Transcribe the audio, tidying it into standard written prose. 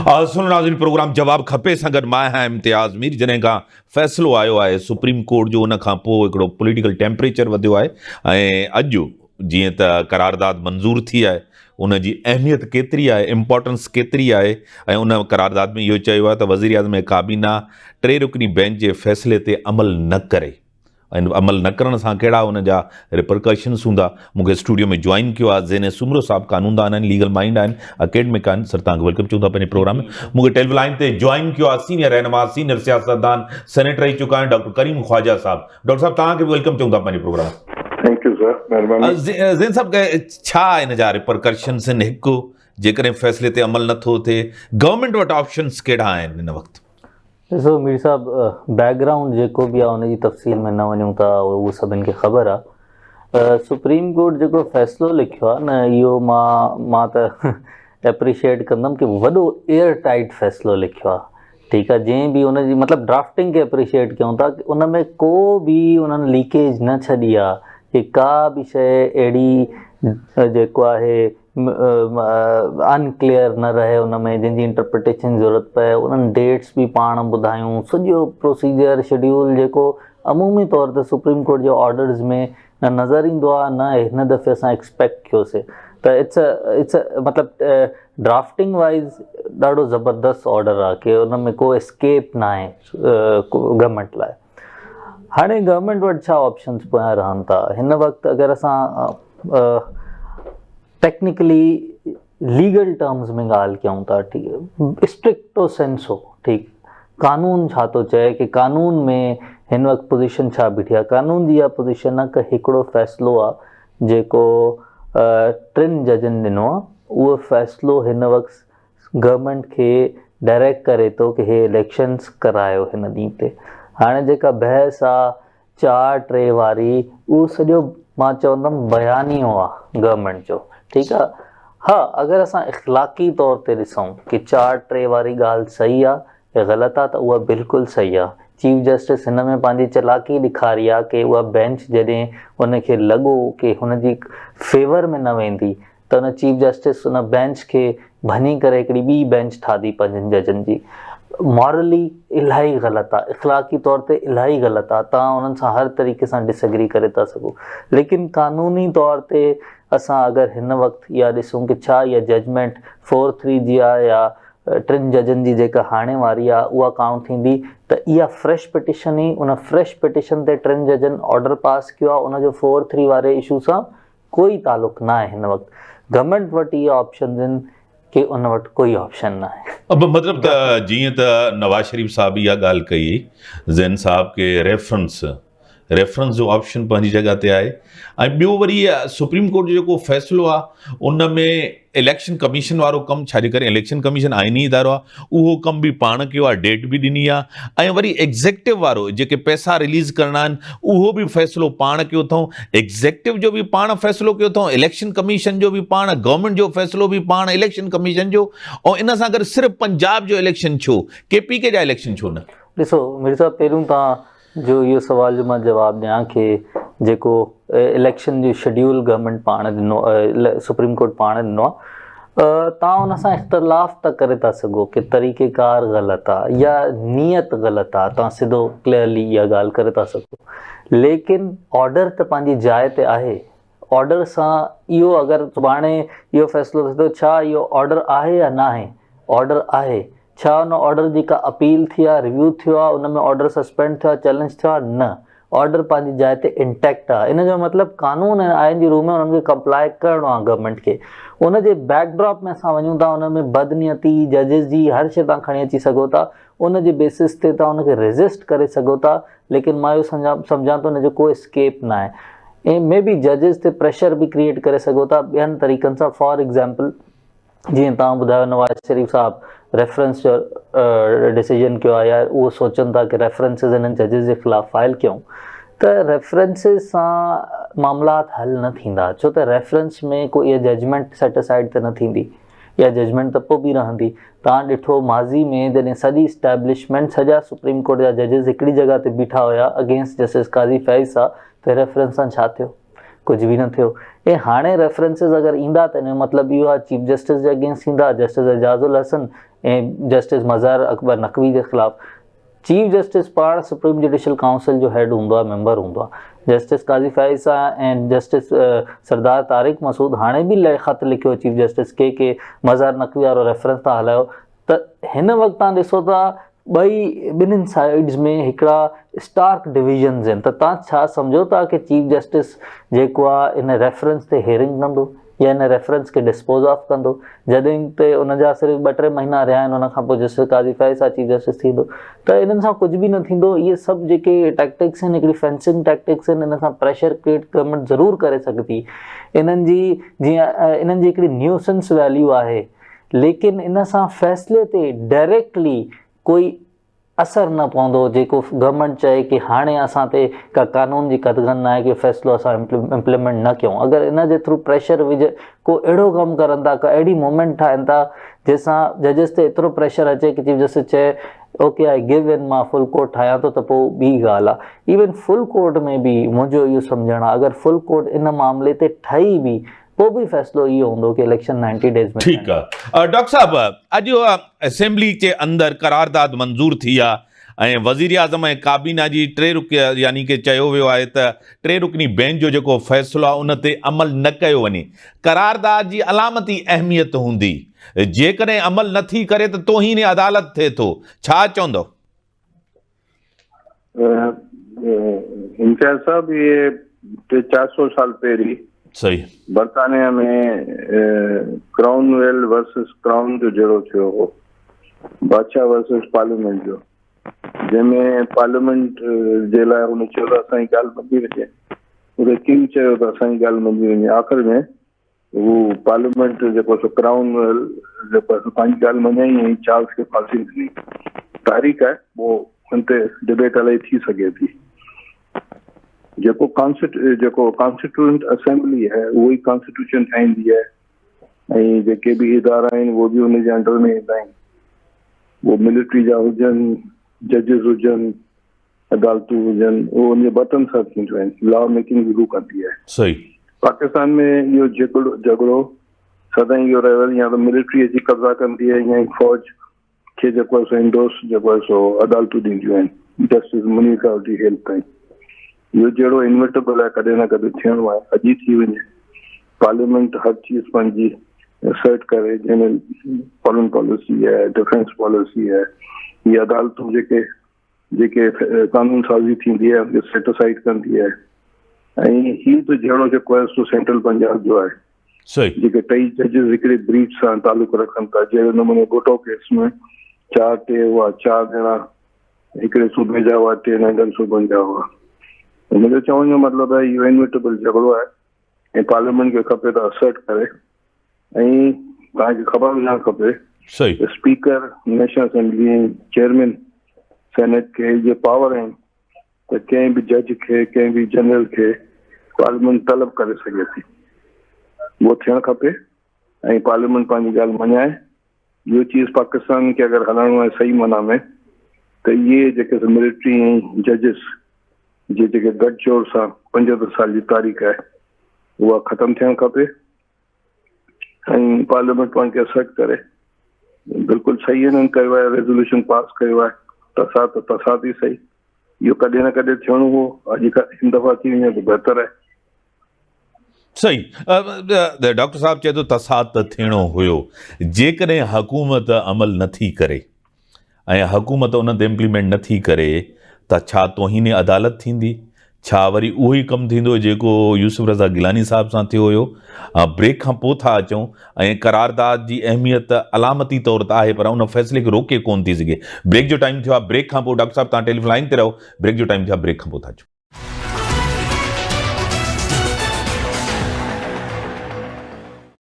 سنو ناظرين پروگرام جواب کپي سان گڏ مان آهيان امتياز مير جڏهن کان فيصلو آيو آهي سپريم ڪورٽ جو ان کان پوء هڪڙو پوليٽيڪل ٽيمپريچر وڌيو آهي ۽ اڄ جيئن ته قرارداد منظور ٿي آهي ان جي اهميت ڪيتري آهي امپارٽنس ڪيتري آهي ۽ ان قرارداد ۾ اهو چيو آهي ته وزيراعظم ۽ ڪابينا ٽي رڪني بينچ جي فيصلي تي عمل نه ڪري ۽ عمل نه ڪرڻ سان ڪهڙا ان جا ريپرڪشنس هوندا. مون کي اسٽوڊيو ۾ جوائن ڪيو آهي زين سومرو صاحب قانوندان آهن ليگل مائنڊ آهن اڪيڊمڪ آهن سر توهان کي welcome چئون ٿا پنهنجي پروگرام ۾ مون کي ٽيلي لائن تي جوائن ڪيو آهي سينيئر رهنما سينيئر سياستدان سينيٽر رهي چڪا آهن ڊاڪٽر ڪريم خواجه صاحب ڊاڪٽر صاحب توهان کي به welcome چئون ٿا پنهنجي پروگرام thank you sir مهرباني زين صاحب ڇا ان جا ريپرڪشنس آهن هڪ جيڪڏهن فيصلي تي عمل نٿو ٿئي گورنمينٽ وٽ آپشنس ڪهڙا آهن هن وقت ڏسو مير صاحب بيڪ گرائونڊ جيڪو به آهي ان جي تفصيل ۾ نه وڃون ٿا اهو سڀن کي خبر آهي سپريم ڪورٽ جيڪو فيصلو لکيو آهي نه اهو مان مان ته اپريشيئيٽ ڪندم ڪي وڏو ايئر ٽائيٽ فيصلو لکيو آهي ٺيڪ آهي جنهن به ان جي مطلب ڊرافٽنگ کي اپريشيئيٽ ڪيون ٿا ڪي ان ۾ ڪو به انهن ليڪيج نه ڇڏي آهي ڪي ڪا به شيء اهڙي جيڪو آهي ان ڪليئر نه رهي ان ۾ جنهن جي انٽرپريٽيشن جي ضرورت پئي انهن ڊيٽس به پاڻ ٻڌايون سڄو پروسيجر شيڊيول جيڪو عمومي طور تي سپريم ڪورٽ جي آرڊرز ۾ نه نظر ايندو آهي نه هن دفعي اسان ايڪسپيڪٽ ڪيوسي ته it's it's مطلب ڊرافٽنگ وائز ڏاڍو زبردست آرڊر آهي ڪي ان ۾ ڪو اسڪيپ نه آهي گورنمينٽ لاء هاڻي گورنمينٽ وٽ ڇا آپشنس پويان رهن ٿا هن وقت اگر اسان ٽيڪنيڪلي ليگل ٽرمز ۾ ڳالهه ڪيون ٿا ٺيڪ اسٽرڪٽو سينسو ٺيڪ قانون ڇا ٿو چئي ڪي قانون ۾ هن وقت پوزيشن ڇا بيٺي آهي قانون جي اها پوزيشن آهي ڪه هڪڙو فيصلو آهي جيڪو ٽن ججن ڏنو آهي اهو فيصلو هن وقت گورنمينٽ کي ڊائريڪٽ ڪري ٿو ڪي هي اليڪشنس ڪرايو هن ڏينهن تي هاڻي جيڪا بحث آ چار ٽي واري اهو سڄو مان چوندم بيانيو آ گورنمينٽ جو ٺيڪ آ ها اگر اسان اخلاقي طور تي ڏسون ڪي چار ٽي واري ڳالهه صحيح آ يا غلط آ ته اها بلڪل صحيح آ چيف جسٽس هن ۾ پنهنجي چلاڪي ڏيکاري آ ڪي اها بينچ جڏهن ان کي لڳو ڪي هن جي فيور ۾ نه ويندي ته in chief justice in bench کي ڀڃي ڪري هڪڙي ٻي بينچ ٺاهي پنهنجن ججن جي. مورلي الاهي غلط آ، اخلاقي طور تي الاهي غلط آ، توهان انهن سان هر طريقي سان ڊس اگري ڪري ٿا سگهو ليڪن قانوني طور تي اسان اگر هن وقت اها ڏسون ڪي ڇا اها ججمينٽ فور ٿري جي آ يا ٽن ججن جي جيڪا هاڻي واري آ اها ڪائونٽ ٿيندي ته اها فريش پٽيشن ئي ان فريش پٽيشن تي ٽن ججن آرڊر پاس ڪيو آ ان جو فور ٿري واري اشو سان ڪوئي تعلق ناهي هن وقت گورنمينٽ وٽ اهي آپشنز آهن ڪي ان وٽ ڪوئي آپشن ناهي. اب مطلب ته جيئن ته نواز شريف صاحب اها ڳالهه ڪئي زين صاحب ڪي ريفرنس ريفرنس جو آپشن پنهنجي جڳهه تي آهي ۽ ٻيو وري سپريم ڪورٽ جو جيڪو فيصلو آهي ان ۾ اليڪشن ڪميشن وارو ڪم ڇا جي ڪري اليڪشن ڪميشن آئيني ادارو آهي اهو ڪم به پاڻ ڪيو آهي ڊيٽ به ڏني آهي ۽ وري ايگزيڪٽو وارو جيڪي پئسا رليز ڪرڻا آهن اهو به فيصلو پاڻ ڪيو اٿئون ايگزيڪٽو جو به پاڻ فيصلو ڪيو اٿئون اليڪشن ڪميشن جو به پاڻ گورنمينٽ جو فيصلو به پاڻ اليڪشن ڪميشن جو ۽ ان سان گڏ صرف پنجاب جو اليڪشن ڇو ڪي پي ڪي جا اليڪشن ڇو نه؟ ڏسو مير صاحب پهريون تان جو اهو سوال جو مان جواب ڏيان کي جيڪو اليڪشن جو شيڊيول گورنمينٽ پاڻ ڏنو سپريم ڪورٽ پاڻ ڏنو آ تان ان سان اختلاف ته ڪري ٿا سگهو ڪي طريقه ڪار غلط آ يا نيت غلط آ تان سڌو ڪليئرلي اها ڳالهه ڪري ٿا سگهو ليڪن آرڊر ته پنهنجي جاء تي آهي آرڊر سان اهو اگر سڀاڻي اهو فيصلو ٿئي ٿو ڇا اهو آرڊر آهي يا ناهي آرڊر آهي ڇا ان آرڊر جي ڪا اپيل ٿي آ، ريويو ٿيو آ، ان ۾ آرڊر سسپينڊ ٿيو آ، چئلينج ٿيو آ؟ نه، آرڊر پنهنجي جاء تي انٽيڪٽ آ، ان جو مطلب قانون ۽ آئين جي روح ۾ انهن کي ڪمپلاء ڪرڻو آ گورنمينٽ کي. ان جي بيڪ ڊراپ ۾ اسان وڃون ٿا ان ۾ بدنيتي، ججز جي هر شيء توهان کڻي اچي سگهو ٿا، ان جي بيسس تي توهان ان کي ريزسٽ ڪري سگهو ٿا، ليڪن مان اهو سمجهان ٿو ان جو ڪو اسڪيپ ناهي ۽ مي بي ججز تي پريشر به ڪريئيٽ ڪري سگهو ٿا ٻين طريقن سان فار ايگزامپل جيئن توهان ٻڌايو نواز شريف صاحب ريفرنس جو ڊسيزن ڪيو آهي يا اهو سوچن ٿا ڪي ريفرنسز هنن ججز جي خلاف فائل ڪيون ته ريفرنسز سان معاملات حل نه ٿيندا ڇو ته ريفرنس ۾ ڪو اها ججمينٽ سيٽ اسائيڊ ته نه ٿيندي اها ججمينٽ ته پوء به رهندي توهان ڏٺو ماضي ۾ جڏهن سڄي اسٽيبلشمينٽ سڄا سپريم ڪورٽ جا ججز هڪڙي جڳهه تي بيٺا هيا اگينسٽ جسٽس قاضي فائز صاحب ته ريفرنس سان ڇا ٿيو ڪجهه به نه ٿيو ۽ هاڻي ريفرنسز اگر ايندا ته ان جو مطلب اهو آهي چيف جسٽس جي اگينسٽ ايندا جسٽس اعجاز الحسن ۽ جسٽس مظهر اڪبر نقوي جي خلاف. چيف جسٽس پاڻ سپريم جڊيشل ڪائونسل جو هيڊ هوندو آهي، ميمبر هوندو آهي. جسٽس قاضي فائز سان ۽ جسٽس سردار طارق مسعود هاڻي به خط لکيو چيف جسٽس کي ڪي مظهر نقوي وارو ريفرنس تان هلايو ته هن وقت تان ڏسو ته ٻئي ٻنهين سائيڊز ۾ هڪڙا اسٽارڪ ڊويزنز آهن ته تان ڇا سمجهو ٿا ڪي چيف جسٽس جيڪو آهي ان ريفرنس تي هيئرنگ ڪندو يا ان ريفرنس کي ڊسپوز آف ڪندو جڏهن ته ان جا صرف ٻه ٽي مهينا رهيا آهن ان کان پوء جسٽس قاضي فائز صاحب چيف جسٽس ٿيندو ته انهن سان ڪجهه به نه ٿيندو اهي سڀ جيڪي ٽيڪٽڪس آهن هڪڙي فينسنگ ٽيڪٽڪس آهن ان سان پريشر ڪريٽ گورنمينٽ ضرور ڪري سگهي ٿي انهن جي جيئن انهن جي هڪڙي نيوسنس ويليو آهي ليڪن ان سان فيصلي تي ڊائريڪٽلي ڪوئي اثر نه پوندو جيڪو گورنمينٽ چئي ڪي هاڻي اسان تي ڪا قانون جي قدغن ناهي ڪي فيصلو اسان امپليمينٽ نه ڪيون اگر ان جي ٿرو پريشر وجهي ڪو اهڙو ڪم ڪرن ٿا ڪا اهڙي موومينٽ ٺاهن ٿا جنهن سان ججز تي ايترو پريشر اچي ڪي چيف جسٽس چئي اوڪي I give ان مان فل ڪورٽ ٺاهيان ٿو ته پوء ٻي ڳالهه آهي ايون فل ڪورٽ ۾ به منهنجو اهو سمجهڻ آهي اگر فل ڪورٽ ان معاملي تي ٺهي به پوء به فيصلو اهو هوندو ڪي اليڪشن نائنٽي ڊيز ۾ ٺيڪ آ ڊاڪٽر صاحب اڄ اسيمبلي جي اندر قرارداد منظور ٿي آ ۽ وزيراعظم ۽ ڪابينا جي ٽي رڪ يعني ڪي چيو ويو آهي ته ٽي رڪني بينچ جو جيڪو فيصلو آ ان تي عمل نه ڪيو وڃي قرارداد جي علامتي اهميت هوندي جيڪڏهن عمل نه ٿي ڪري ته توهين عدالت ٿئي ٿو ڇا چوندو؟ امتياز صاحب اهي ٽي چار سو سال پهرين صحيح برطانيا ۾ ڪرائون ويل ورسز ڪرائون جو جهيڙو ٿيو هو بادشاهه ورسز پارليامينٽ جو جنهن ۾ پارليامينٽ جي لاء هن چيو ته اسان جي ڳالهه مڃي وڃي اتي ڪنگ چيو ته اسان جي ڳالهه مڃي وڃي آخر ۾ هو پارليامينٽ جيڪو سو ڪرائون جيڪو سو پنهنجي ڳالهه مڃيائين ۽ چارلس کي ڦاسي ڏني. تاريخ آهي پوء ان تي ڊبيٽ الائي ٿي سگهي ٿي. جيڪو ڪانسٽ جيڪو ڪانسٽيٽوئنٽ اسيمبلي آهي اهو ئي ڪانسٽيٽيوشن ٺاهيندي آهي ۽ جيڪي به ادارا آهن اهو به ان جي انڊر ۾ ايندا آهن. اهو ملٽري جا هجن، ججز هجن، عدالتون هجن اهو ان جي بٽن سان ٿينديون آهن لا ميڪنگ به هو ڪندي آهي. صحيح. پاڪستان ۾ اهو جهڳڙو جهڳڙو سدائين اهو رهيو آهي يا ته ملٽري اچي قبضا ڪندي آهي يا فوج کي جيڪو آهي سو انڊورس جيڪو آهي سو عدالتون ڏينديون آهن جسٽس منير کان وٺي هيل تائين اهو جهڙو انويٽبل آهي ڪڏهن نه ڪڏهن ٿيڻو آهي اڄ ئي ٿي وڃي پارليامينٽ هر چيز پنهنجي اسرٽ ڪري جنهن ۾ فارن پاليسي آهي ڊفينس پاليسي آهي هي عدالتون جيڪي جيڪي قانون سازي ٿيندي آهي ان کي سيٽ اسائيڊ ڪندي آهي ۽ هي ته جهڙو جيڪو آهي سو سينٽرل پنجاب جو آهي صحيح جيڪي ٽئي ججز هڪڙي بريچ سان تعلق رکن ٿا جهڙي نموني ڀٽو ڪيس ۾ چار ٽي هئا چار ڄڻا هڪڙي صوبي جا هئا ٽي ننڍن صوبن جا هئا منهنجو چوڻ جو مطلب آهي اهو انويٽبل جهڳڙو آهي ۽ پارليامينٽ کي کپي ته اسرٽ ڪري ۽ توهان کي خبر هجڻ کپي صحيح speaker national assembly ۽ chairman senate کي اهي پاور آهن ته ڪنهن به جج کي ڪنهن به جنرل کي پارليامينٽ طلب ڪري سگهي ٿي اهو ٿيڻ کپي ۽ پارليامينٽ پنهنجي ڳالهه مڃائي اهو چيز پاڪستان کي اگر هلائڻو آهي صحيح معنيٰ ۾ ته اهي جيڪي ملٽري ۽ ججز جي جيڪي گڏ جوڙ سان 75 سال جي تاريخ آهي اها ختم ٿيڻ کپي ۽ پارليامينٽ پاڻ کي اسرٽ ڪري بلڪل صحيح هنن ڪيو آهي ريزوليوشن پاس ڪيو آهي تسات ته تسات ئي صحيح اهو ڪڏهن نه ڪڏهن ٿيڻو هو اڄ هن دفعا ٿي وڃي ته بهتر آهي. صحيح ڊاڪٽر صاحب چئي ٿو تسات ته ٿيڻو هيو جيڪڏهن حڪومت عمل نٿي ڪري ۽ حڪومت ان تي امپليمينٽ نه ٿي ڪري ته ڇا توهين عدالت ٿيندي؟ ڇا وري اهو ئي ڪم ٿيندو جيڪو يوسف رضا گيلاني صاحب سان ٿيو هيو؟ بريڪ کان پوء ٿا اچون ۽ قرارداد جي اهميت علامتي طور ته آهي پر ان فيصلي کي روڪي ڪونه ٿي سگهي. بريڪ جو ٽائيم ٿيو آهي بريڪ کان پوء ڊاڪٽر صاحب توهان ٽيليفون لائين تي رهو بريڪ جو ٽائيم ٿيو آهي بريڪ کان پوء ٿا اچون.